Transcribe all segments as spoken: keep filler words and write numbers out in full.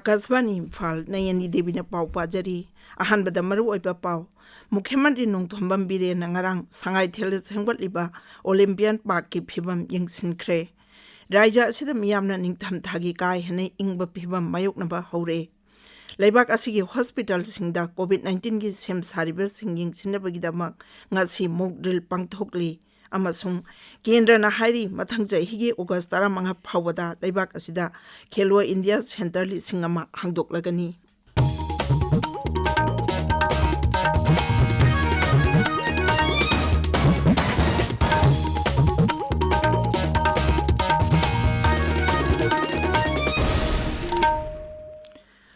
ꯑꯀꯥꯁꯕꯥꯅꯤ ꯏꯝꯐꯥꯜ, ꯅꯌꯅꯤ ꯗꯦꯕꯤꯅ ꯄꯥꯎ ꯄꯥꯖꯔꯤ꯫ ꯑꯍꯥꯟꯕꯗ ꯃꯔꯨꯑꯣꯏꯕ ꯄꯥꯎ꯫ ꯃꯨꯈ꯭ꯌ ꯃꯟꯇ꯭ꯔꯤ ꯅꯣꯡꯊꯣꯝꯕꯝ ꯕꯤꯔꯦꯟꯅ ꯉꯔꯥꯡ ꯁꯉꯥꯏꯊꯦꯜꯗ ꯁꯦꯝꯒꯠꯂꯤꯕ ꯑꯣꯂꯤꯝꯄꯤꯌꯥꯟ ꯄꯥꯔꯛꯀꯤ ꯐꯤꯕꯝ ꯌꯦꯡꯁꯤꯟꯈ꯭ꯔꯦ꯫ ꯔꯥꯖ꯭ꯌ ꯑꯁꯤꯗ ꯃꯤꯌꯥꯝꯅ ꯅꯤꯡꯊꯝꯊꯥꯒꯤ ꯀꯥ ꯍꯦꯟꯅ ꯏꯪꯕ ꯐꯤꯕꯝ ꯃꯥꯌꯣꯛꯅꯕ ꯍꯧꯔꯦ꯫ ꯂꯩꯕꯥꯛ ꯑꯁꯤꯒꯤ ꯍꯣꯁꯄꯤꯇꯥꯜꯁꯤꯡꯗ ꯀꯣꯚꯤꯗ ꯅꯥꯏꯟꯇꯤꯟꯒꯤ ꯁꯦꯝ ꯁꯥꯔꯤꯕꯁꯤꯡ ꯌꯦꯡꯁꯤꯟꯅꯕꯒꯤꯗꯃꯛ ꯉꯁꯤ ꯃꯣꯛ ꯗ꯭ꯔꯤꯜ ꯄꯥꯡꯊꯣꯛꯂꯤ꯫ ꯑꯃꯁꯨꯡ ꯀꯦꯟꯗ꯭ꯔꯅ ꯍꯥꯏꯔꯤ, ꯃꯊꯪ ꯆꯍꯤꯒꯤ ꯑꯣꯒꯁ ꯇꯔꯥꯃꯉꯥ ꯐꯥꯎꯕꯗ ꯂꯩꯕꯥꯛ ꯑꯁꯤꯗ ꯈꯦꯂꯣ ꯏꯟꯗꯤꯌꯥ ꯁꯦꯟꯇꯔ ꯂꯤꯁꯤꯡ ꯑꯃ ꯍꯥꯡꯗꯣꯛꯂꯒꯅꯤ꯫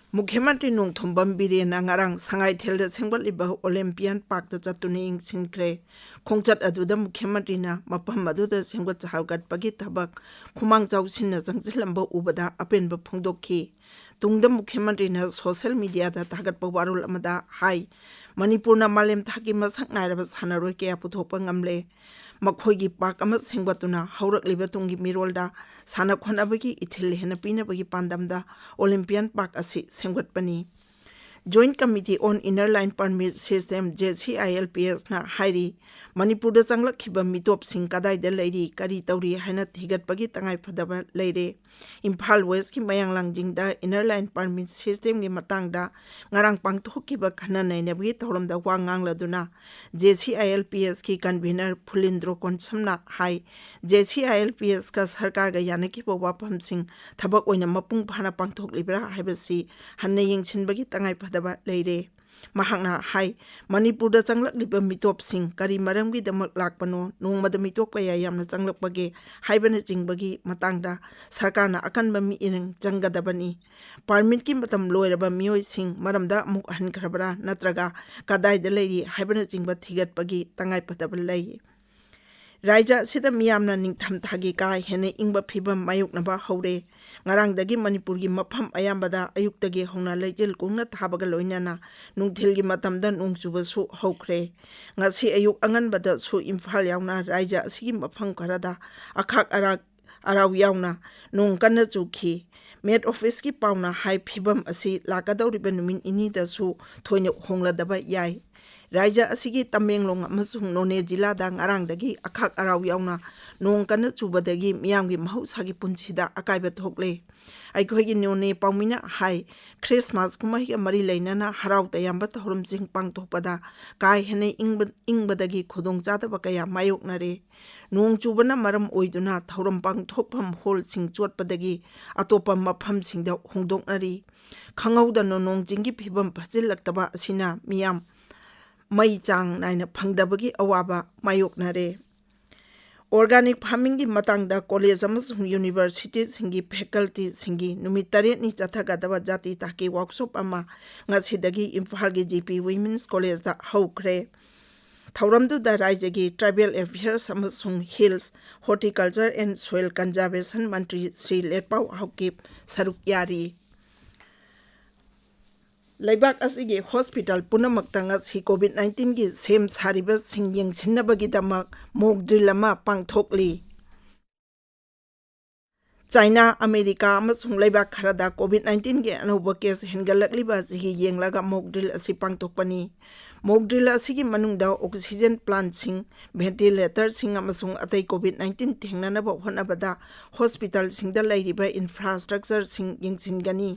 ꯃꯨꯈ꯭ꯌ ꯃꯟꯇ꯭ꯔꯤ ꯅꯣꯡꯊꯣꯝꯕꯝ ꯕꯤꯔꯦꯟꯅ ꯉꯔꯥꯡ ꯁꯉꯥꯏꯊꯦꯜꯗ ꯁꯦꯝꯒꯠꯂꯤꯕ ꯑꯣꯂꯤꯝꯄꯤꯌꯥꯟ ꯄꯥꯔꯛꯇ ꯆꯠꯇꯨꯅ ꯌꯦꯡꯁꯤꯟꯈ꯭ꯔꯦ꯫ ꯈꯣꯡꯆꯠ ꯑꯗꯨꯗ ꯃꯨꯈ꯭ꯌ ꯃꯟꯇ꯭ꯔꯤꯅ ꯃꯐꯝ ꯑꯗꯨꯗ ꯁꯦꯝꯒꯠ ꯁꯥꯒꯠꯄꯒꯤ ꯊꯕꯛ ꯈꯨꯃꯥꯡ ꯆꯥꯎꯁꯤꯟꯅ ꯆꯪꯁꯤꯜꯂꯝꯕ ꯎꯕꯗ ꯑꯄꯦꯟꯕ ꯐꯣꯡꯗꯣꯛꯈꯤ꯫ ꯇꯨꯡꯗ ꯃꯨꯈ꯭ꯌ ꯃꯟꯇ꯭ꯔꯤꯅ ꯁꯣꯁꯦꯜ ꯃꯤꯗꯤꯌꯥꯗ ꯊꯥꯒꯠꯄ ꯋꯥꯔꯣꯜ ꯑꯃꯗ ꯍꯥꯏ, ꯃꯅꯤꯄꯨꯔꯅ ꯃꯥꯂꯦꯝ ꯊꯥꯛꯀꯤ ꯃꯁꯛ ꯅꯥꯏꯔꯕ ꯁꯥꯟꯅꯔꯣꯏ ꯀꯌꯥ ꯄꯨꯊꯣꯛꯄ ꯉꯝꯂꯦ꯫ ꯃꯈꯣꯏꯒꯤ ꯄꯥꯔꯛ ꯑꯃ ꯁꯦꯝꯒꯠꯇꯨꯅ ꯍꯧꯔꯛꯂꯤꯕ ꯇꯨꯡꯒꯤ ꯃꯤꯔꯣꯜꯗ ꯁꯥꯟꯅ ꯈꯣꯠꯅꯕꯒꯤ ꯏꯊꯤꯜ ꯍꯦꯟꯅ ꯄꯤꯅꯕꯒꯤ ꯄꯥꯟꯗꯝꯗ ꯑꯣꯂꯤꯝꯄꯤꯌꯥꯟ ꯄꯥꯔꯛ ꯑꯁꯤ ꯁꯦꯝꯒꯠꯄꯅꯤ꯫ Joint Committee on Inner Line Permit System, J C I L ꯄꯤ ꯑꯦꯁꯅ ꯍꯥꯏꯔꯤ, ꯃꯅꯤꯄꯨꯔꯗ ꯆꯪꯂꯛꯈꯤꯕ ꯃꯤꯇꯣꯞꯁꯤꯡ ꯀꯗꯥꯏꯗ ꯂꯩꯔꯤ, ꯀꯔꯤ ꯇꯧꯔꯤ ꯍꯥꯏꯅ ꯊꯤꯒꯠꯄꯒꯤ ꯇꯉꯥꯏꯐꯗꯕ ꯂꯩꯔꯦ꯫ ꯏꯝꯐꯥꯜ ꯋꯦꯁꯀꯤ ꯃꯌꯥꯡ ꯂꯥꯡꯖꯤꯡꯗ Inner Line Permit Systemꯒꯤ ꯃꯇꯥꯡꯗ ꯉꯔꯥꯡ ꯄꯥꯡꯊꯣꯛꯈꯤꯕ ꯈꯟꯅ ꯅꯩꯅꯕꯒꯤ ꯊꯧꯔꯝꯗ ꯋꯥ ꯉꯥꯡꯂꯗꯨꯅ J C I L P ꯑꯦꯁꯀꯤ convener ꯐꯨꯂꯤꯟꯗ꯭ꯔꯣ ꯀꯣꯟꯁꯝꯅ ꯍꯥꯏ, J C I L P ask ꯁꯔꯀꯥꯔꯒ ꯌꯥꯅꯈꯤꯕ ꯋꯥꯐꯝꯁꯤꯡ ꯊꯕꯛ ꯑꯣꯏꯅ ꯃꯄꯨꯡ ꯐꯥꯅ ꯄꯥꯡꯊꯣꯛꯂꯤꯕ꯭ꯔꯥ ꯍꯥꯏꯕꯁꯤ ꯍꯟꯅ ꯌꯦꯡꯁꯤꯟꯕꯒꯤ ꯇꯉꯥꯏꯐꯗꯕ ꯂꯩꯔꯦ꯫ ꯃꯍꯥꯛꯅ ꯍꯥꯏ, ꯃꯅꯤꯄꯨꯔꯗ ꯆꯪꯂꯛꯂꯤꯕ ꯃꯤꯇꯣꯞꯁꯤꯡ ꯀꯔꯤ ꯃꯔꯝꯒꯤꯗꯃꯛ ꯂꯥꯛꯄꯅꯣ, ꯅꯣꯡꯃꯗ ꯃꯤꯇꯣꯞ ꯀꯌꯥ ꯌꯥꯝꯅ ꯆꯪꯂꯛꯄꯒꯦ ꯍꯥꯏꯕꯅꯆꯤꯡꯕꯒꯤ ꯃꯇꯥꯡꯗ ꯁꯔꯀꯥꯔꯅ ꯑꯀꯟꯕ ꯃꯤꯠꯌꯦꯡ ꯆꯪꯒꯗꯕꯅꯤ꯫ ꯄꯥꯔꯃꯤꯠꯀꯤ ꯃꯇꯝ ꯂꯣꯏꯔꯕ ꯃꯤꯑꯣꯏꯁꯤꯡ ꯃꯔꯝꯗ ꯑꯃꯨꯛ ꯍꯟꯈ꯭ꯔꯕ꯭ꯔꯥ ꯅꯠꯇ꯭ꯔꯒ ꯀꯗꯥꯏꯗ ꯂꯩꯔꯤ ꯍꯥꯏꯕꯅꯆꯤꯡꯕ ꯊꯤꯒꯠꯄꯒꯤ ꯇꯉꯥꯏꯐꯗꯕ ꯂꯩ꯫ ꯔꯥꯖ꯭ꯌ ꯑꯁꯤꯗ ꯃꯤꯌꯥꯝꯅ ꯅꯤꯡꯊꯝꯊꯥꯒꯤ ꯀꯥ ꯍꯦꯟꯅ ꯏꯪꯕ ꯐꯤꯕꯝ ꯃꯥꯌꯣꯛꯅꯕ ꯍꯧꯔꯦ꯫ ꯉꯔꯥꯡꯗꯒꯤ ꯃꯅꯤꯄꯨꯔꯒꯤ ꯃꯐꯝ ꯑꯌꯥꯝꯕꯗ ꯑꯌꯨꯛꯇꯒꯤ ꯍꯧꯅ ꯂꯩꯆꯤꯜ ꯀꯨꯡꯅ ꯊꯥꯕꯒ ꯂꯣꯏꯅꯅ ꯅꯨꯡꯊꯤꯜꯒꯤ ꯃꯇꯝꯗ ꯅꯣꯡ ꯆꯨꯕꯁꯨ ꯍꯧꯈ꯭ꯔꯦ꯫ ꯉꯁꯤ ꯑꯌꯨꯛ ꯑꯉꯟꯕꯗꯁꯨ ꯏꯝꯐꯥꯜ ꯌꯥꯎꯅ ꯔꯥꯖ꯭ꯌ ꯑꯁꯤꯒꯤ ꯃꯐꯝ ꯈꯔꯗ ꯑꯈꯥꯛ ꯑꯔꯥꯛ ꯑꯔꯥꯎ ꯌꯥꯎꯅ ꯅꯣꯡ ꯀꯟꯅ ꯆꯨꯈꯤ꯫ ꯃꯦꯠ ꯑꯣꯐꯤꯁꯀꯤ ꯄꯥꯎꯅ ꯍꯥꯏ, ꯐꯤꯕꯝ ꯑꯁꯤ ꯂꯥꯛꯀꯗꯧꯔꯤꯕ ꯅꯨꯃꯤꯠ ꯅꯤꯅꯤꯗꯁꯨ ꯊꯣꯏꯅ ꯍꯣꯡꯂꯗꯕ ꯌꯥꯏ꯫ ꯔꯥꯏꯖ꯭ꯌ ꯑꯁꯤꯒꯤ ꯇꯃꯦꯡꯂꯣꯡ ꯑꯃꯁꯨꯡ ꯅꯣꯅꯦ ꯖꯤꯂꯥꯗ ꯉꯔꯥꯡꯗꯒꯤ ꯑꯈꯥꯛ ꯑꯔꯥꯎ ꯌꯥꯎꯅ ꯅꯣꯡ ꯀꯟꯅ ꯆꯨꯕꯗꯒꯤ ꯃꯤꯌꯥꯝꯒꯤ ꯃꯍꯧꯁꯥꯒꯤ ꯄꯨꯟꯁꯤꯗ ꯑꯀꯥꯏꯕ ꯊꯣꯛꯂꯦ꯫ ꯑꯩꯈꯣꯏꯒꯤ ꯅꯣꯅꯦ ꯄꯥꯎꯃꯤꯅ ꯍꯥꯏ, ꯈ꯭ꯔꯤꯁꯃꯥꯁ ꯀꯨꯝꯍꯩꯒ ꯃꯔꯤ ꯂꯩꯅꯅ ꯍꯔꯥꯎ ꯇꯌꯥꯝꯕ ꯊꯧꯔꯝꯁꯤꯡ ꯄꯥꯡꯊꯣꯛꯄꯗ ꯀꯥ ꯍꯦꯟꯅ ꯏꯪꯕ, ꯏꯪꯕꯗꯒꯤ ꯈꯨꯗꯣꯡꯆꯥꯗꯕ ꯀꯌꯥ ꯃꯥꯌꯣꯛꯅꯔꯦ꯫ ꯅꯣꯡ ꯆꯨꯕꯅ ꯃꯔꯝ ꯑꯣꯏꯗꯨꯅ ꯊꯧꯔꯝ ꯄꯥꯡꯊꯣꯛꯐꯝ ꯍꯣꯜꯁꯤꯡ ꯆꯣꯠꯄꯗꯒꯤ ꯑꯇꯣꯞꯄ ꯃꯐꯝꯁꯤꯡꯗ ꯍꯣꯡꯗꯣꯛꯅꯔꯤ꯫ ꯈꯪꯍꯧꯗꯅ ꯅꯣꯡ ꯆꯤꯡꯒꯤ ꯐꯤꯕꯝ ꯐꯠꯆꯤꯜꯂꯛꯇꯕ ꯑꯁꯤꯅ ꯃꯤꯌꯥꯝ ꯃꯩ ꯆꯥꯡ ꯅꯥꯏꯅ ꯐꯪꯗꯕꯒꯤ ꯑꯋꯥꯕ ꯃꯥꯌꯣꯛꯅꯔꯦ꯫ ꯑꯣꯔꯒꯥꯅꯤꯛ ꯐꯥꯔꯃꯤꯡꯒꯤ ꯃꯇꯥꯡꯗ ꯀꯣꯂꯦꯖ ꯑꯃꯁꯨꯡ ꯌꯨꯅꯤꯚꯔꯁꯤꯇꯤꯁꯤꯡꯒꯤ ꯐꯦꯀꯜꯇꯤꯁꯤꯡꯒꯤ ꯅꯨꯃꯤꯠ ꯇꯔꯦꯠꯅꯤ ꯆꯠꯊꯒꯗꯕ ꯖꯥꯇꯤ ꯊꯥꯛꯀꯤ ꯋꯥꯔꯛꯁꯣꯞ ꯑꯃ ꯉꯁꯤꯗꯒꯤ ꯏꯝꯐꯥꯜꯒꯤ ꯖꯤ ꯄꯤ ꯋꯤꯃꯦꯟꯁ ꯀꯣꯂꯦꯖꯇ ꯍꯧꯈ꯭ꯔꯦ꯫ ꯊꯧꯔꯝꯗꯨꯗ ꯔꯥꯏꯖ꯭ꯌꯒꯤ ꯇ꯭ꯔꯥꯏꯕꯦꯜ ꯑꯦꯐꯤꯌꯔꯁ ꯑꯃꯁꯨꯡ hills, horticulture and soil conservation ꯃꯟꯇ꯭ꯔꯤ ꯁ꯭ꯔꯤ ꯂꯦꯠꯄꯥꯎ ꯍꯥꯎꯀꯤꯞ ꯁꯔꯨꯛ ꯌꯥꯔꯤ꯫ ꯂꯩꯕꯥꯛ ꯑꯁꯤꯒꯤ ꯍꯣꯁꯄꯤꯇꯥꯜ ꯄꯨꯝꯅꯃꯛꯇ ꯉꯁꯤ ꯀꯣꯚꯤꯗ ꯅꯥꯏꯟꯇꯤꯟꯒꯤ ꯁꯦꯝ ꯁꯥꯔꯤꯕꯁꯤꯡ ꯌꯦꯡꯁꯤꯟꯅꯕꯒꯤꯗꯃꯛ ꯃꯣꯛ ꯗ꯭ꯔꯤꯜ ꯑꯃ ꯄꯥꯡꯊꯣꯛꯂꯤ꯫ ꯆꯥꯏꯅꯥ, ꯑꯃꯦꯔꯤꯀꯥ ꯑꯃꯁꯨꯡ ꯂꯩꯕꯥꯛ ꯈꯔꯗ ꯀꯣꯚꯤꯗ ꯅꯥꯏꯟꯇꯤꯟꯒꯤ ꯑꯅꯧꯕ ꯀꯦꯁ ꯍꯦꯟꯒꯠꯂꯛꯂꯤꯕ ꯑꯁꯤꯒꯤ ꯌꯦꯡꯂꯒ ꯃꯣꯛ ꯗ꯭ꯔꯤꯜ ꯑꯁꯤ ꯄꯥꯡꯊꯣꯛꯄꯅꯤ꯫ ꯃꯣꯛ ꯗ꯭ꯔꯤꯜ ꯑꯁꯤꯒꯤ ꯃꯅꯨꯡꯗ ꯑꯣꯛꯁꯤꯖꯦꯟ ꯄ꯭ꯂꯥꯟꯠꯁꯤꯡ, ꯚꯦꯟꯇꯤꯂꯦꯇꯔꯁꯤꯡ ꯑꯃꯁꯨꯡ ꯑꯇꯩ ꯀꯣꯚꯤꯗ ꯅꯥꯏꯟꯇꯤꯟ ꯊꯦꯡꯅꯅꯕ ꯍꯣꯠꯅꯕꯗ ꯍꯣꯁꯄꯤꯇꯥꯜꯁꯤꯡꯗ ꯂꯩꯔꯤꯕ ꯏꯟꯐ꯭ꯔꯥꯁ꯭ꯇ꯭ꯔꯛꯆꯔꯁꯤꯡ ꯌꯦꯡꯁꯤꯟꯒꯅꯤ꯫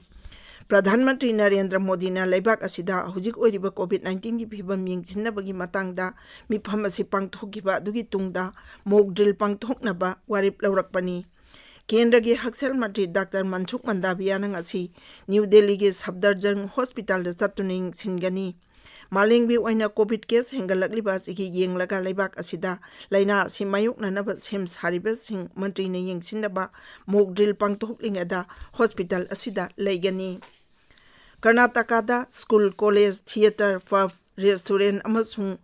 ꯄ꯭ꯔꯙꯥꯟ ꯃꯟꯇ꯭ꯔꯤ ꯅꯔꯦꯟꯗ꯭ꯔ ꯃꯣꯗꯤꯅ ꯂꯩꯕꯥꯛ ꯑꯁꯤꯗ ꯍꯧꯖꯤꯛ ꯑꯣꯏꯔꯤꯕ ꯀꯣꯚꯤꯗ ꯅꯥꯏꯟꯇꯤꯟꯒꯤ ꯐꯤꯕꯝ ꯌꯦꯡꯁꯤꯟꯅꯕꯒꯤ ꯃꯇꯥꯡꯗ ꯃꯤꯐꯝ ꯑꯁꯤ ꯄꯥꯡꯊꯣꯛꯈꯤꯕ ꯑꯗꯨꯒꯤ ꯇꯨꯡꯗ ꯃꯣꯛ ꯗ꯭ꯔꯤꯜ ꯄꯥꯡꯊꯣꯛꯅꯕ ꯋꯥꯔꯦꯞ ꯂꯧꯔꯛꯄꯅꯤ꯫ ꯀꯦꯟꯗ꯭ꯔꯒꯤ ꯍꯛꯁꯦꯜ ꯃꯟꯇ꯭ꯔꯤ ꯗꯥꯛꯇꯔ ꯃꯟꯁꯨꯈ ꯃꯟꯗꯥꯚꯤꯌꯥꯅ ꯉꯁꯤ ꯅ꯭ꯌꯨ ꯗꯦꯜꯂꯤꯒꯤ ꯁꯐꯗꯔꯖꯪ ꯍꯣꯁꯄꯤꯇꯥꯜꯗ ꯆꯠꯇꯨꯅ ꯌꯦꯡꯁꯤꯟꯒꯅꯤ꯫ ꯃꯥꯂꯦꯝꯒꯤ ꯑꯣꯏꯅ ꯀꯣꯚꯤꯗ ꯀꯦꯁ ꯍꯦꯟꯒꯠꯂꯛꯂꯤꯕ ꯑꯁꯤꯒꯤ ꯌꯦꯡꯂꯒ ꯂꯩꯕꯥꯛ ꯑꯁꯤꯗ ꯂꯥꯏꯅꯥ ꯑꯁꯤ ꯃꯥꯌꯣꯛꯅꯅꯕ ꯁꯦꯝ ꯁꯥꯔꯤꯕꯁꯤꯡ ꯃꯟꯇ꯭ꯔꯤꯅ ꯌꯦꯡꯁꯤꯟꯅꯕ ꯃꯣꯛ ꯗ꯭ꯔꯤꯜ ꯄꯥꯡꯊꯣꯛꯂꯤꯉꯩꯗ ꯍꯣꯁꯄꯤꯇꯥꯜ ꯑꯁꯤꯗ ꯂꯩꯒꯅꯤ꯫ ꯀꯔꯅꯥꯇꯀꯥꯗ ꯁ꯭ꯀꯨꯜ, ꯀꯣꯂꯦꯖ, ꯊꯤꯌꯦꯇꯔ, ꯄꯕ, ꯔꯦꯁꯇꯨꯔꯦꯟ ꯑꯃꯁꯨꯡ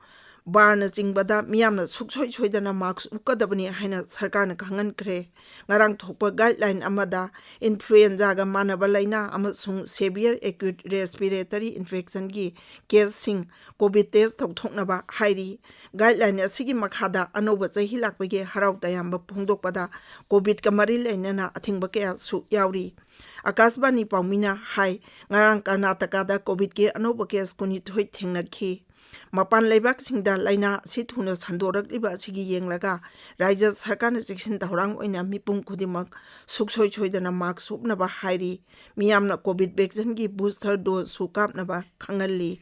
ꯕꯥꯔꯅꯆꯤꯡꯕꯗ ꯃꯤꯌꯥꯝꯅ ꯁꯨꯛꯁꯣꯏ ꯁꯣꯏꯗꯅ ꯃꯥꯁ꯭ꯛ ꯎꯞꯀꯗꯕꯅꯤ ꯍꯥꯏꯅ ꯁꯔꯀꯥꯔꯅ ꯈꯪꯍꯟꯈ꯭ꯔꯦ꯫ ꯉꯔꯥꯡ ꯊꯣꯛꯄ ꯒꯥꯏꯗꯂꯥꯏꯟ ꯑꯃꯗ ꯏꯟꯐ꯭ꯂꯨꯑꯦꯟꯖꯥꯒ ꯃꯥꯟꯅꯕ ꯂꯥꯏꯅꯥ ꯑꯃꯁꯨꯡ severe acute respiratory infectionꯒꯤ ꯀꯦꯁꯁꯤꯡ ꯀꯣꯚꯤꯗ ꯇꯦꯁ ꯇꯧꯊꯣꯛꯅꯕ ꯍꯥꯏꯔꯤ꯫ ꯒꯥꯏꯗꯂꯥꯏꯟ ꯑꯁꯤꯒꯤ ꯃꯈꯥꯗ ꯑꯅꯧꯕ ꯆꯍꯤ ꯂꯥꯛꯄꯒꯤ ꯍꯔꯥꯎ ꯇꯌꯥꯝꯕ ꯐꯣꯡꯗꯣꯛꯄꯗ ꯀꯣꯚꯤꯗꯀ ꯃꯔꯤ ꯂꯩꯅꯅ ꯑꯊꯤꯡꯕ ꯀꯌꯥꯁꯨ ꯌꯥꯎꯔꯤ꯫ ꯑꯀꯥꯁꯕꯥꯅꯤ ꯄꯥꯎꯃꯤꯅ ꯍꯥꯏ, ꯉꯔꯥꯡ ꯀꯔꯅꯥꯇꯀꯥꯗ ꯀꯣꯚꯤꯗꯀꯤ ꯑꯅꯧꯕ ꯀꯦꯁ ꯀꯨꯟꯅꯤꯊꯣꯏ ꯊꯦꯡꯅꯈꯤ꯫ ꯃꯄꯥꯟ ꯂꯩꯕꯥꯛꯁꯤꯡꯗ ꯂꯥꯏꯅꯥ ꯑꯁꯤ ꯊꯨꯅ ꯁꯟꯗꯣꯔꯛꯂꯤꯕ ꯑꯁꯤꯒꯤ ꯌꯦꯡꯂꯒ ꯔꯥꯖ꯭ꯌ ꯁꯔꯀꯥꯔꯅ ꯆꯦꯛꯁꯤꯟ ꯊꯧꯔꯥꯡ ꯑꯣꯏꯅ ꯃꯤꯄꯨꯝ ꯈꯨꯗꯤꯡꯃꯛ ꯁꯨꯛꯁꯣꯏ ꯁꯣꯏꯗꯅ ꯃꯥꯁ꯭ꯛ ꯎꯞꯅꯕ ꯍꯥꯏꯔꯤ꯫ ꯃꯤꯌꯥꯝꯅ ꯀꯣꯚꯤꯗ ꯚꯦꯛꯁꯤꯟꯒꯤ ꯕꯨꯁꯇꯔ ꯗꯣꯖꯁꯨ ꯀꯥꯞꯅꯕ ꯈꯪꯍꯜꯂꯤ꯫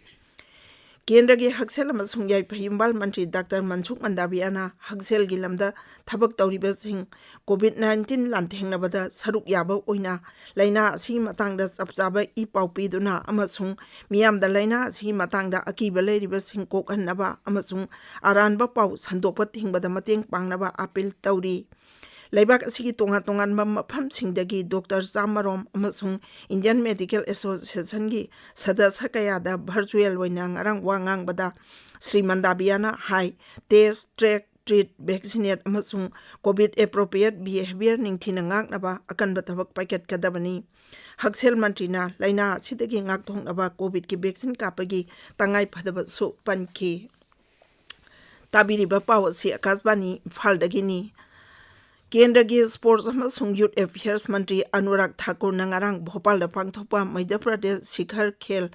ꯀꯦꯟꯗ꯭ꯔꯒꯤ ꯍꯛꯁꯦꯜ ꯑꯃꯁꯨꯡ ꯌꯥꯏꯐ ꯌꯨꯝꯕꯥꯜ ꯃꯟꯇ꯭ꯔꯤ ꯗꯥꯛꯇꯔ ꯃꯟꯁꯨꯈ ꯃꯟꯗꯥꯕꯤꯌꯥꯅ ꯍꯛꯁꯦꯜꯒꯤ ꯂꯝꯗ ꯊꯕꯛ ꯇꯧꯔꯤꯕꯁꯤꯡ ꯀꯣꯚꯤꯗ ꯅꯥꯏꯟꯇꯤꯟ ꯂꯥꯟꯊꯦꯡꯅꯕꯗ ꯁꯔꯨꯛ ꯌꯥꯕ ꯑꯣꯏꯅ ꯂꯥꯏꯅꯥ ꯑꯁꯤꯒꯤ ꯃꯇꯥꯡꯗ ꯆꯞ ꯆꯥꯕ ꯏ ꯄꯥꯎ ꯄꯤꯗꯨꯅ ꯑꯃꯁꯨꯡ ꯃꯤꯌꯥꯝꯗ ꯂꯥꯏꯅꯥ ꯑꯁꯤꯒꯤ ꯃꯇꯥꯡꯗ ꯑꯀꯤꯕ ꯂꯩꯔꯤꯕꯁꯤꯡ ꯀꯣꯛꯍꯟꯅꯕ ꯑꯃꯁꯨꯡ ꯑꯔꯥꯟꯕ ꯄꯥꯎ ꯁꯟꯗꯣꯛꯄ ꯊꯤꯡꯕꯗ ꯃꯇꯦꯡ ꯄꯥꯡꯅꯕ ꯑꯥꯄꯤꯜ ꯇꯧꯔꯤ꯫ ꯂꯩꯕꯥꯛ ꯑꯁꯤꯒꯤ ꯇꯣꯉꯥꯟ ꯇꯣꯉꯥꯟꯕ ꯃꯐꯝꯁꯤꯡꯗꯒꯤ ꯗꯣꯛꯇꯔ ꯆꯥꯃꯔꯣꯝ ꯑꯃꯁꯨꯡ ꯏꯟꯗꯤꯌꯟ ꯃꯦꯗꯤꯀꯦꯜ ꯑꯦꯁꯣꯁꯤꯌꯦꯁꯟꯒꯤ ꯁꯗꯁ꯭ꯌ ꯀꯌꯥꯗ ꯚꯔꯆꯨꯑꯦꯜ ꯑꯣꯏꯅ ꯉꯔꯥꯡ ꯋꯥ ꯉꯥꯡꯕꯗ ꯁ꯭ꯔꯤ ꯃꯟꯗꯥꯕꯤꯌꯥꯅ ꯍꯥꯏ, test, track, treat, vaccinate ꯑꯃꯁꯨꯡ ꯀꯣꯚꯤꯗ appropriate behavior ꯅꯤꯡꯊꯤꯅ ꯉꯥꯛꯅꯕ ꯑꯀꯟꯕ ꯊꯕꯛ ꯄꯥꯏꯈꯠꯀꯗꯕꯅꯤ꯫ ꯍꯛꯁꯦꯜ ꯃꯟꯇ꯭ꯔꯤꯅ ꯂꯥꯏꯅꯥ ꯑꯁꯤꯗꯒꯤ ꯉꯥꯛꯊꯣꯛꯅꯕ ꯀꯣꯚꯤꯗꯀꯤ ꯚꯦꯛꯁꯤꯟ ꯀꯥꯞꯄꯒꯤ ꯇꯉꯥꯏ ꯐꯗꯕꯁꯨ ꯄꯟꯈꯤ꯫ ꯇꯥꯕꯤꯔꯤꯕ ꯄꯥꯎ ꯑꯁꯤ ꯑꯀꯥꯁꯕꯥꯅꯤ ꯏꯝꯐꯥꯜꯗꯒꯤꯅꯤ꯫ ꯀꯦꯟꯗ꯭ꯔꯒꯤ ꯁ꯭ꯄꯣꯔꯠꯁ ꯑꯃꯁꯨꯡ ꯌꯨꯊ ꯑꯦꯐꯤꯌꯔꯁ ꯃꯟꯇ꯭ꯔꯤ ꯑꯅꯨꯔꯥꯒ ꯊꯥꯀꯨꯔꯅ ꯉꯔꯥꯡ ꯚꯣꯄꯥꯜꯗ ꯄꯥꯡꯊꯣꯛꯄ ꯃꯙ꯭ꯌ ꯄ꯭ꯔꯗꯦꯁ ꯁꯤꯈꯔ ꯈꯦꯜ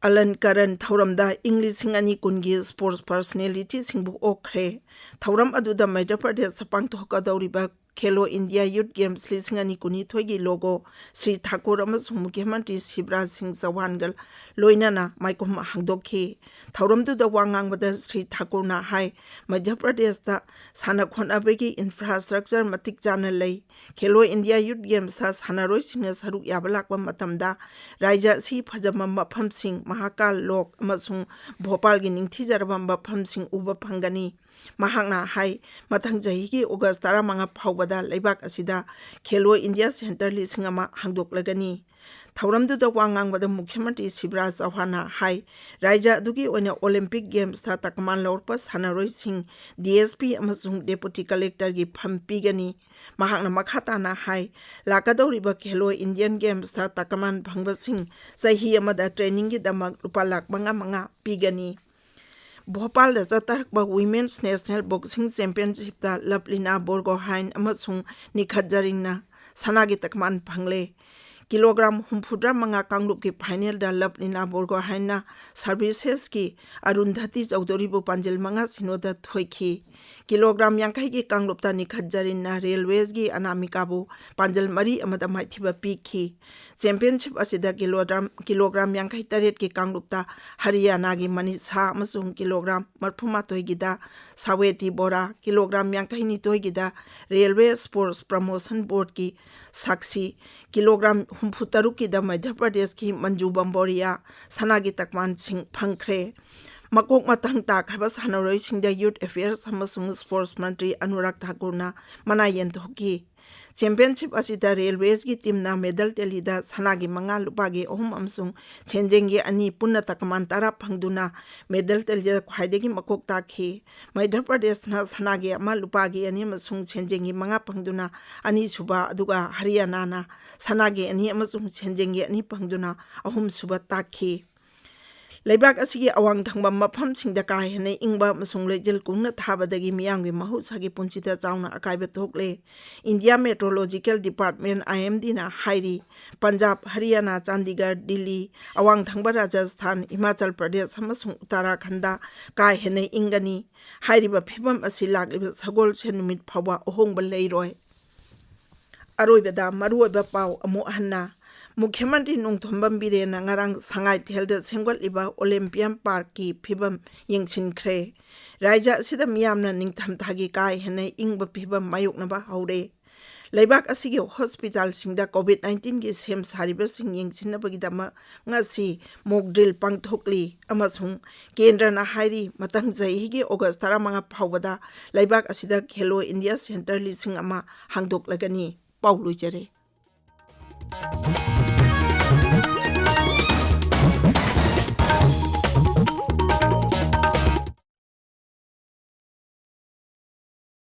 ꯑꯂꯟꯀꯔꯟ ꯊꯧꯔꯝꯗ ꯏꯪ ꯂꯤꯁꯤꯡ ꯑꯅꯤ ꯀꯨꯟꯒꯤ ꯁ꯭ꯄꯣꯔꯠꯁ ꯄꯔꯁꯅꯦꯂꯤꯇꯤꯁꯤꯡꯕꯨ ꯑꯣꯛꯈ꯭ꯔꯦ꯫ ꯊꯧꯔꯝ ꯑꯗꯨꯗ ꯃꯙ꯭ꯌ ꯄ꯭ꯔꯗꯦꯁꯇ ꯄꯥꯡꯊꯣꯛꯀꯗꯧꯔꯤꯕ ꯈꯦꯂꯣ ꯏꯟꯗꯤꯌꯥ ꯌꯨꯊ ꯒꯦꯝꯁ ꯂꯤꯁꯤꯡ ꯑꯅꯤ ꯀꯨꯟꯅꯤꯊꯣꯏꯒꯤ ꯂꯣꯒꯣ ꯁ꯭ꯔꯤ ꯊꯥꯀꯨꯔ ꯑꯃꯁꯨꯡ ꯃꯨꯈ꯭ꯌ ꯃꯟꯇ꯭ꯔꯤ ꯁꯤꯕꯔꯥꯖ ꯁꯤꯡ ꯆꯧꯍꯥꯟꯒ ꯂꯣꯏꯅꯅ ꯃꯥꯏꯀꯣꯝ ꯍꯥꯡꯗꯣꯛꯈꯤ꯫ ꯊꯧꯔꯝꯗꯨꯗ ꯋꯥ ꯉꯥꯡꯕꯗ ꯁ꯭ꯔꯤ ꯊꯥꯀꯨꯔꯅ ꯍꯥꯏ, ꯃꯙ꯭ꯌ ꯄ꯭ꯔꯗꯦꯁꯇ ꯁꯥꯟꯅ ꯈꯣꯠꯅꯕꯒꯤ ꯏꯟꯐ꯭ꯔꯥꯁ꯭ꯇ꯭ꯔꯛꯆꯔ ꯃꯇꯤꯛ ꯆꯥꯅ ꯂꯩ꯫ ꯈꯦꯂꯣ ꯏꯟꯗꯤꯌꯥ ꯌꯨꯊ ꯒꯦꯝꯁꯇ ꯁꯥꯟꯅꯔꯣꯏꯁꯤꯡꯅ ꯁꯔꯨꯛ ꯌꯥꯕ ꯂꯥꯛꯄ ꯃꯇꯝꯗ ꯔꯥꯖ꯭ꯌ ꯑꯁꯤ ꯐꯖꯕ ꯃꯐꯝꯁꯤꯡ, ꯃꯍꯥꯀꯥꯜ ꯂꯣꯛ ꯑꯃꯁꯨꯡ ꯚꯣꯄꯥꯜꯒꯤ ꯅꯤꯡꯊꯤꯖꯔꯕ ꯃꯐꯝꯁꯤꯡ ꯎꯕ ꯐꯪꯒꯅꯤ꯫ ꯃꯍꯥꯛꯅ ꯍꯥꯏ, ꯃꯊꯪ ꯆꯍꯤꯒꯤ ꯑꯣꯒꯁ ꯇꯔꯥꯃꯉꯥ ꯐꯥꯎꯕꯗ ꯂꯩꯕꯥꯛ ꯑꯁꯤꯗ ꯈꯦꯂꯣ ꯏꯟꯗꯤꯌꯥ ꯁꯦꯟꯇꯔ ꯂꯤꯁꯤꯡ ꯑꯃ ꯍꯥꯡꯗꯣꯛꯂꯒꯅꯤ꯫ ꯊꯧꯔꯝꯗꯨꯗ ꯋꯥ ꯉꯥꯡꯕꯗ ꯃꯨꯈ꯭ꯌ ꯃꯟꯇ꯭ꯔꯤ ꯁꯤꯕꯔꯥꯖ ꯆꯧꯍꯥꯟꯅ ꯍꯥꯏ, ꯔꯥꯖ꯭ꯌ ꯑꯗꯨꯒꯤ ꯑꯣꯏꯅ ꯑꯣꯂꯤꯝꯄꯤꯛ ꯒꯦꯝꯁꯇ ꯇꯀꯃꯥꯟ ꯂꯧꯔꯛꯄ ꯁꯥꯟꯅꯔꯣꯏꯁꯤꯡ ꯗꯤ ꯑꯦꯁ ꯄꯤ ꯑꯃꯁꯨꯡ ꯗꯦꯄꯨꯇꯤ ꯀꯂꯦꯛꯇꯔꯒꯤ ꯐꯝ ꯄꯤꯒꯅꯤ꯫ ꯃꯍꯥꯛꯅ ꯃꯈꯥ ꯇꯥꯅ ꯍꯥꯏ, ꯂꯥꯛꯀꯗꯧꯔꯤꯕ ꯈꯦꯂꯣ ꯏꯟꯗꯤꯌꯥꯟ ꯒꯦꯝꯁꯇ ꯇꯀꯃꯥꯟ ꯐꯪꯕꯁꯤꯡ ꯆꯍꯤ ꯑꯃꯗ ꯇ꯭ꯔꯦꯅꯤꯡꯒꯤꯗꯃꯛ ꯂꯨꯄꯥ ꯂꯥꯈ ꯃꯉꯥ ꯃꯉꯥ ꯄꯤꯒꯅꯤ꯫ ꯚꯣꯄꯥꯜꯗ ꯆꯠꯊꯔꯛꯄ ꯋꯤꯃꯦꯟꯁ ꯅꯦꯁꯅꯦꯜ ꯕꯣꯛꯁꯤꯡ ꯆꯦꯝꯄꯤꯌꯟꯁꯤꯞꯇ ꯂꯚꯂꯤꯅꯥ ꯕꯣꯔꯒꯣꯍꯥꯏꯟ ꯑꯃꯁꯨꯡ ꯅꯤꯈꯠ ꯖꯔꯤꯟꯅ ꯁꯅꯥꯒꯤ ꯇꯀꯃꯥꯟ ꯐꯪꯂꯦ꯫ ꯀꯤꯂꯣꯒ꯭ꯔꯥꯝ ꯍꯨꯝꯐꯨꯇꯔꯥ ꯃꯉꯥ ꯀꯥꯡꯂꯨꯞꯀꯤ ꯐꯥꯏꯅꯦꯜꯗ ꯂꯚꯂꯤꯅꯥ ꯕꯣꯔꯒꯣꯍꯥꯏꯟꯅ ꯁꯔꯚꯤꯁꯦꯁꯀꯤ ꯑꯔꯨꯟꯙꯇꯤ ꯆꯧꯙꯨꯔꯤꯕꯨ ꯄꯥꯟꯖꯤꯜ ꯃꯉꯥ ꯁꯤꯅꯣꯗ ꯊꯣꯏꯈꯤ꯫ ꯀꯤꯂꯣꯒ꯭ꯔꯥꯝ ꯌꯥꯡꯈꯩꯒꯤ ꯀꯥꯡꯂꯨꯞꯇ ꯅꯤꯈꯠ ꯖꯔꯤꯟꯅ ꯔꯦꯜꯋꯦꯁꯀꯤ ꯑꯅꯥꯃꯤꯀꯥꯕꯨ ꯄꯥꯟꯖꯤꯜ ꯃꯔꯤ ꯑꯃꯗ ꯃꯥꯏꯊꯤꯕ ꯄꯤꯈꯤ꯫ ꯆꯦꯝꯄꯤꯌꯟꯁꯤꯞ ꯑꯁꯤꯗ ꯀꯤꯂꯣꯒ꯭ꯔꯥꯝ, ꯀꯤꯂꯣꯒ꯭ꯔꯥꯝ ꯌꯥꯡꯈꯩ ꯇꯔꯦꯠꯀꯤ ꯀꯥꯡꯂꯨꯞꯇ ꯍꯔꯤꯌꯥꯅꯥꯒꯤ ꯃꯅꯤꯁꯥ ꯑꯃꯁꯨꯡ ꯀꯤꯂꯣꯒ꯭ꯔꯥꯝ ꯃꯔꯤꯐꯨ ꯃꯥꯊꯣꯏꯒꯤꯗ ꯁꯥꯋꯦꯇꯤ ꯕꯣꯔꯥ, ꯀꯤꯂꯣꯒ꯭ꯔꯥꯝ ꯌꯥꯡꯈꯩ ꯅꯤꯊꯣꯏꯒꯤꯗ ꯔꯦꯜꯋꯦ ꯁ꯭ꯄꯣꯔꯠꯁ ꯄ꯭ꯔꯃꯣꯁꯟ ꯕꯣꯔꯗꯀꯤ ꯁꯥꯛꯁꯤ, ꯀꯤꯂꯣꯒ꯭ꯔꯥꯝ ꯍꯨꯝꯐꯨ ꯇꯔꯨꯛꯀꯤꯗ ꯃꯙ꯭ꯌ ꯄ꯭ꯔꯗꯦꯁꯀꯤ ꯃꯟꯖꯨ ꯕꯝꯕꯣꯔꯤꯌꯥ ꯁꯅꯥꯒꯤ ꯇꯀꯃꯥꯟꯁꯤꯡ ꯐꯪꯈ꯭ꯔꯦ꯫ ꯃꯀꯣꯛ ꯃꯊꯪ ꯇꯥꯈ꯭ꯔꯕ ꯁꯥꯟꯅꯔꯣꯏꯁꯤꯡꯗ ꯌꯨꯠ ꯑꯦꯐꯤꯌꯔꯁ ꯑꯃꯁꯨꯡ ꯁ꯭ꯄꯣꯔꯠꯁ ꯃꯟꯇ꯭ꯔꯤ ꯑꯅꯨꯔꯥꯒ ꯊꯥꯀꯨꯔꯅ ꯃꯅꯥ ꯌꯦꯟꯊꯣꯛꯈꯤ꯫ ꯆꯦꯝꯄꯤꯌꯟꯁꯤꯞ ꯑꯁꯤꯗ ꯔꯦꯜꯋꯦꯁꯀꯤ ꯇꯤꯝꯅ ꯃꯦꯗꯜ ꯇꯦꯂꯤꯗ ꯁꯅꯥꯒꯤ ꯃꯉꯥ, ꯂꯨꯄꯥꯒꯤ ꯑꯍꯨꯝ ꯑꯃꯁꯨꯡ ꯁꯦꯟꯖꯦꯡꯒꯤ ꯑꯅꯤ, ꯄꯨꯟꯅ ꯇꯀꯃꯥꯟ ꯇꯔꯥ ꯐꯪꯗꯨꯅ ꯃꯦꯗꯜ ꯇꯦꯂꯤꯗ ꯈ꯭ꯋꯥꯏꯗꯒꯤ ꯃꯀꯣꯛ ꯇꯥꯈꯤ꯫ ꯃꯙ꯭ꯌ ꯄ꯭ꯔꯗꯦꯁꯅ ꯁꯅꯥꯒꯤ ꯑꯃ, ꯂꯨꯄꯥꯒꯤ ꯑꯅꯤ ꯑꯃꯁꯨꯡ ꯁꯦꯟꯖꯦꯡꯒꯤ ꯃꯉꯥ ꯐꯪꯗꯨꯅ ꯑꯅꯤꯁꯨꯕ, ꯑꯗꯨꯒ ꯍꯔꯤꯌꯥꯅꯥꯅ ꯁꯅꯥꯒꯤ ꯑꯅꯤ ꯑꯃꯁꯨꯡ ꯁꯦꯟꯖꯦꯡꯒꯤ ꯑꯅꯤ ꯐꯪꯗꯨꯅ ꯑꯍꯨꯝꯁꯨꯕ ꯇꯥꯈꯤ꯫ ꯂꯩꯕꯥꯛ ꯑꯁꯤꯒꯤ ꯑꯋꯥꯡ ꯊꯪꯕ ꯃꯐꯝꯁꯤꯡꯗ ꯀꯥ ꯍꯦꯟꯅ ꯏꯪꯕ ꯑꯃꯁꯨꯡ ꯂꯩꯆꯤꯜ ꯀꯨꯡꯅ ꯊꯥꯕꯗꯒꯤ ꯃꯤꯌꯥꯝꯒꯤ ꯃꯍꯧꯁꯥꯒꯤ ꯄꯨꯟꯁꯤꯗ ꯆꯥꯎꯅ ꯑꯀꯥꯏꯕ ꯊꯣꯛꯂꯦ꯫ ꯏꯟꯗꯤꯌꯥ ꯃꯦꯇ꯭ꯔꯣꯂꯣꯖꯤꯀꯦꯜ ꯗꯤꯄꯥꯔꯠꯃꯦꯟ, ꯑꯥꯏ ꯑꯦꯝ ꯗꯤꯅ ꯍꯥꯏꯔꯤ, ꯄꯟꯖꯥꯕ, ꯍꯔꯤꯌꯥꯅꯥ, ꯆꯥꯟꯗꯤꯒꯔ, ꯗꯤꯜꯂꯤ, ꯑꯋꯥꯡ ꯊꯪꯕ ꯔꯥꯖꯁꯊꯥꯟ, ꯍꯤꯃꯥꯆꯜ ꯄ꯭ꯔꯗꯦꯁ ꯑꯃꯁꯨꯡ ꯎꯠꯇꯔꯥꯈꯟꯗ ꯀꯥ ꯍꯦꯟꯅ ꯏꯪꯒꯅꯤ꯫ ꯍꯥꯏꯔꯤꯕ ꯐꯤꯚꯝ ꯑꯁꯤ ꯂꯥꯛꯂꯤꯕ ꯁꯒꯣꯜꯁꯦꯟ ꯅꯨꯃꯤꯠ ꯐꯥꯎꯕ ꯑꯍꯣꯡꯕ ꯂꯩꯔꯣꯏ꯫ ꯑꯔꯣꯏꯕꯗ ꯃꯔꯨꯑꯣꯏꯕ ꯄꯥꯎ ꯑꯃꯨꯛ ꯍꯟꯅ꯫ ꯃꯨꯈ꯭ꯌ ꯃꯟꯇ꯭ꯔꯤ ꯅꯣꯡꯊꯣꯝꯕꯝ ꯕꯤꯔꯦꯟꯅ ꯉꯔꯥꯡ ꯁꯉꯥꯏꯊꯦꯜꯗ ꯁꯦꯝꯒꯠꯂꯤꯕ ꯑꯣꯂꯦꯝꯄꯤꯌꯥꯟ ꯄꯥꯔꯛꯀꯤ ꯐꯤꯚꯝ ꯌꯦꯡꯁꯤꯟꯈ꯭ꯔꯦ꯫ ꯔꯥꯖ꯭ꯌ ꯑꯁꯤꯗ ꯃꯤꯌꯥꯝꯅ ꯅꯤꯡꯊꯝꯊꯥꯒꯤ ꯀꯥ ꯍꯦꯟꯅ ꯏꯪꯕ ꯐꯤꯚꯝ ꯃꯥꯌꯣꯛꯅꯕ ꯍꯧꯔꯦ꯫ ꯂꯩꯕꯥꯛ ꯑꯁꯤꯒꯤ ꯍꯣꯁꯄꯤꯇꯥꯜꯁꯤꯡꯗ ꯀꯣꯚꯤꯗ ꯅꯥꯏꯟꯇꯤꯟꯒꯤ ꯁꯦꯝ ꯁꯥꯔꯤꯕꯁꯤꯡ ꯌꯦꯡꯁꯤꯟꯅꯕꯒꯤꯗꯃꯛ ꯉꯁꯤ ꯃꯣꯛ ꯗ꯭ꯔꯤꯜ ꯄꯥꯡꯊꯣꯛꯂꯤ ꯑꯃꯁꯨꯡ ꯀꯦꯟꯗ꯭ꯔꯅ ꯍꯥꯏꯔꯤ, ꯃꯊꯪ ꯆꯍꯤꯒꯤ ꯑꯣꯒꯁ ꯇꯔꯥꯃꯉꯥ ꯐꯥꯎꯕꯗ ꯂꯩꯕꯥꯛ ꯑꯁꯤꯗ ꯈꯦꯂꯣ ꯏꯟꯗꯤꯌꯥ ꯁꯦꯟꯇꯔ ꯂꯤꯁꯤꯡ ꯑꯃ ꯍꯥꯡꯗꯣꯛꯂꯒꯅꯤ꯫ ꯄꯥꯎ ꯂꯣꯏꯖꯔꯦ꯫